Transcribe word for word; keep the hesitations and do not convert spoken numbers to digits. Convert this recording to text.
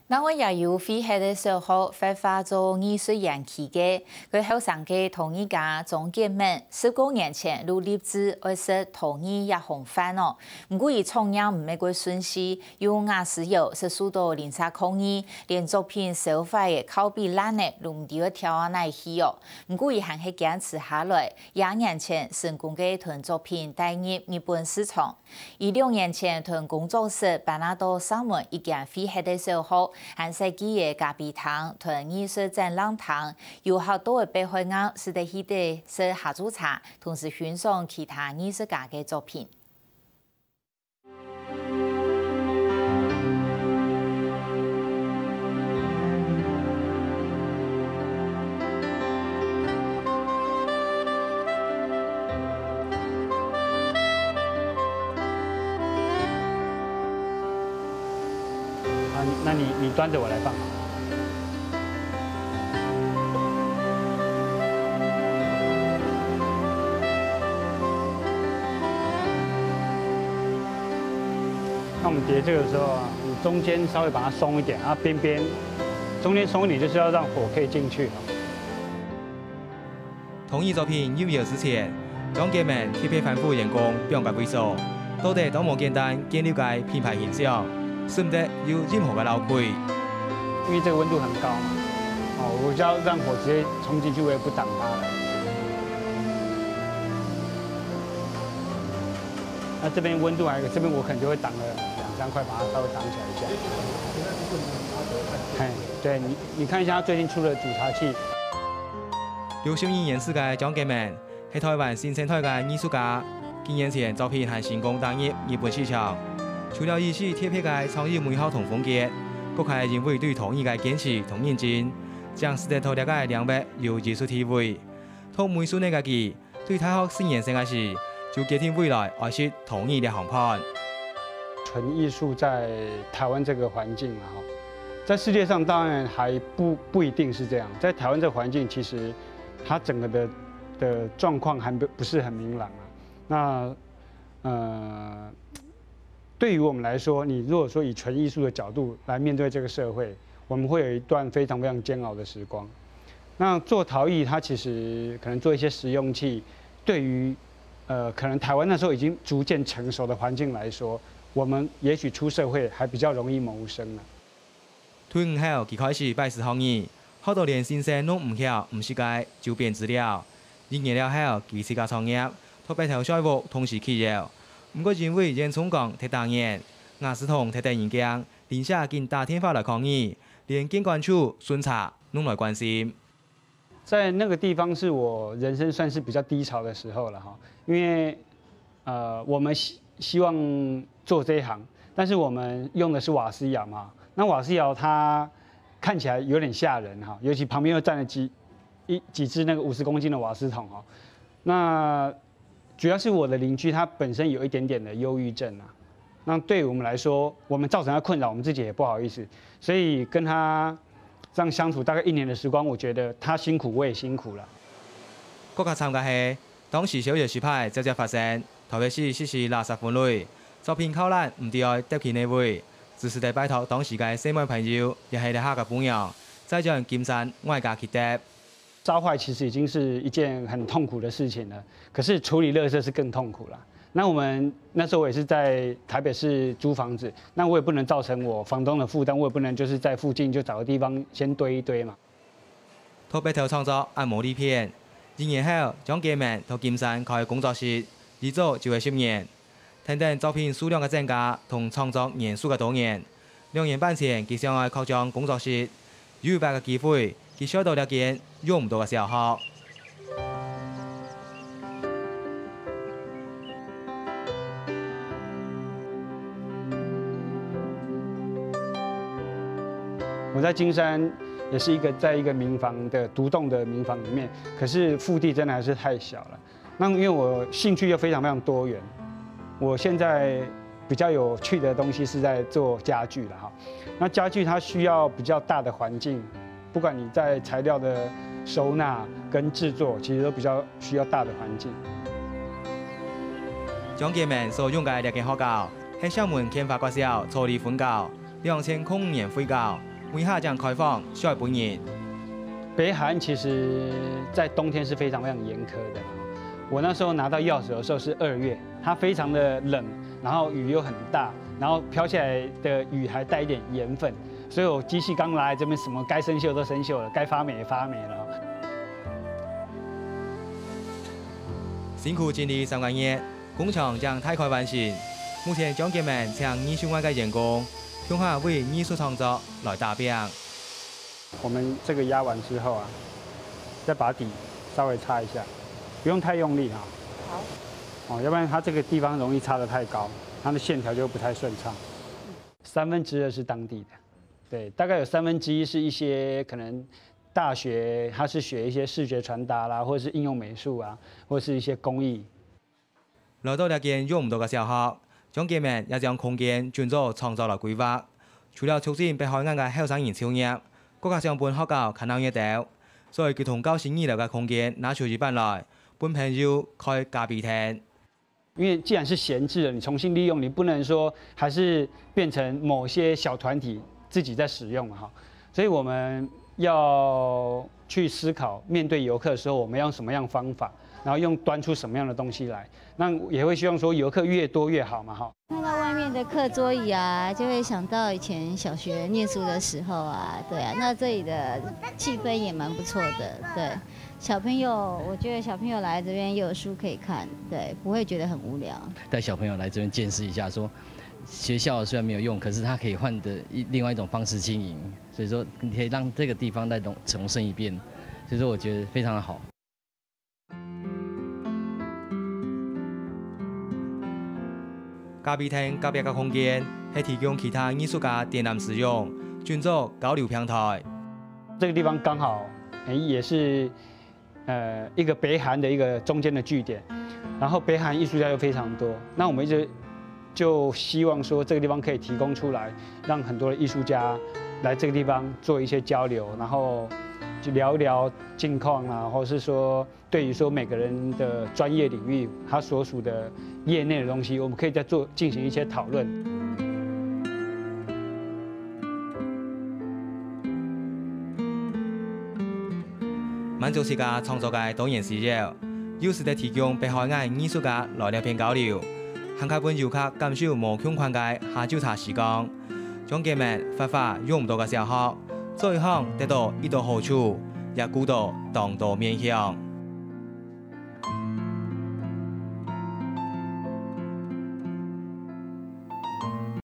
另外也有廢忒个小學活化做藝術園區个，佢後生个陶藝家張建明，十過年前就立志愛食陶藝這行飯哦。毋過佢創業毋係過順序，有瓦斯窯食受到鄰舍抗議，連作品燒壞个靠比爛个，都毋知愛丟啊哪去哦。毋過佢還係堅持下來，廿年前成功个同作品帶入日本市場。 佢兩年前同工作室搬啊到廈門一間廢忒个小學，還設計个咖啡廳同藝術展覽廳，遊客到个北海岸使得去該食下晝茶，同時欣賞其他藝術家个作品。啊，你，那你，你端着我來放。那我們疊這個的時候啊，你中間稍微把它鬆一點，啊，邊邊中間鬆一點，就是要讓火可以進去。 陶藝作品入窯之前，張建明特別吩咐員工放个位所，到底多麼簡單建立个品牌形象，使毋得有任何个漏氣。因為這個溫度很高嘛，哦，我就要讓火直接衝進去，我也不擋它了。那這邊溫度還有，這邊我可能就會擋了兩三塊，把它稍微擋起來一下。嘿，對，你，你看一下它最近出的煮茶器。 六十二年次个張建明係臺灣新生代个藝術家，幾年前作品還成功打入日本市場。除了以佢特別个創意美學同風格，各界因為對陶藝个堅持同認真，正使得在這個領域有一席地位。讀美術个佢，對大學四年生个時，就決定未來愛食陶藝這行飯。純藝術在台灣這個環境啊，在世界上當然還不，不一定是這樣。在台灣這個環境，其實 它整個的，的狀況還不，不是很明朗啊。那，呃，對於我們來說，你如果說以純藝術的角度來面對這個社會，我們會有一段非常非常煎熬的時光。那做陶藝，它其實可能做一些實用器，對於，呃，可能台灣那時候已經逐漸成熟的環境來說，我們也許出社會還比較容易謀生啊。 退伍後，佢開始拜師學藝，學到連先生攏毋曉毋識个，就變資料。一年了後，佢自家創業，在北投稅屋同時起窯。毋過因為煙囪管忒打眼，瓦斯桶忒得人驚，鄰舍緊打電話來抗議，連建管處巡查攏來關心。 在那個地方是我人生算是比較低潮的時候了哈，因為，呃，我們希，希望做這一行，但是我們用的是瓦斯窯嘛，那瓦斯窯它看起來有點嚇人哈，尤其旁邊又站了幾，一，幾隻那個五十公斤的瓦斯桶哈，那 主要是我的鄰居他本身有一點點的憂鬱症啊，那對於我們來說，我們造成他困擾，我們自己也不好意思，所以跟他這樣相處大概一年的時光，我覺得他辛苦，我也辛苦了。閣較慘个係，當時燒窯失敗，接接發生，特別係實施垃圾分類，作品靠爛毋知愛㧒去哪位，只使得拜託當時个細妹朋友，也係這下个餔娘，載轉金山外家去㧒。 燒壞其實已經是一件很痛苦的事情了，可是處理垃圾是更痛苦了。那我們那時候我也是在台北市租房子，那我也不能造成我房東的負擔，我也不能就是在附近就找個地方先堆一堆嘛。在北投創作恁無利便，一年後，張建明在金山開工作室，一做就係十年。 跈等作品數量个增加同創作元素个多元，兩年半前，佢想愛擴張工作室。有一擺个機會，佢想到這間用毋到个小學。我在金山也是一個，在一個民房的獨棟的民房裡面，可是腹地真的還是太小了。 那因為我興趣又非常非常多元，我現在比較有趣的東西是在做家具了哈。那家具它需要比較大的環境，不管你在材料的收納跟製作，其實都比較需要大的環境。張建明所用个這間學校，係廈門建華國小助理分校，兩千空五年廢校。每下正開放，燒分人。北海岸其实在冬天是非常非常严苛的。我那时候拿到钥匙的时候是二月，它非常的冷，然后雨又很大，然后飘下来的雨还带一点盐分，所以我机器刚拿来这边，什么该生锈都生锈了，该发霉也发霉了。辛苦整理三个月，工程正大概完成。目前張建明請二十外个员工，共下为艺术创作来打拼。我们这个压完之后啊，再把底稍微擦一下，不用太用力哈。好。哦，要不然它这个地方容易擦得太高，它的线条就不太顺畅。三分之二是当地的，对，大概有三分之一是一些可能大学他是学一些视觉传达啦，或者是应用美术啊，或者是一些工艺。来到這間用毋到个小學，張建明也將空間轉做創作來規劃。除了促進北海岸个後生人就業，更加想分學校較鬧熱兜，所以佢同教師二樓个空間拿出一半來，分朋友開咖啡廳。因为既然是闲置的，你重新利用，你不能说还是变成某些小团体自己在使用嘛，哈。所以我们要去思考，面对游客的时候，我们要用什么样的方法，然后用端出什么样的东西来，那也会希望说游客越多越好嘛，哈。看到外面的课桌椅啊，就会想到以前小学念书的时候啊，对啊，那这里的气氛也蛮不错的，对。小朋友，我觉得小朋友来这边也有书可以看，对，不会觉得很无聊。带小朋友来这边见识一下，说学校虽然没有用，可是它可以换的一另外一种方式经营，所以说你可以让这个地方再重重生一遍，所以说我觉得非常的好。咖啡厅隔壁个空间係提供其他艺术家展览使用，转做交流平台。这个地方刚好，诶，也是呃一个北韩的一个中间的据点，然后北韩艺术家又非常多，那我们一直就希望说这个地方可以提供出来，让很多的艺术家来这个地方做一些交流，然后就聊一聊近况啊，或是说对于说每个人的专业领域，他所属的业内的东西，我们可以再做进行一些讨论。满足自家创作个多元需要，又使得提供北海岸艺术家來這片交流，還可分遊客感受無共款个下晝茶時光。張建明發揮用毋到个小學，做一項得到一到好處，也顧到當多面向。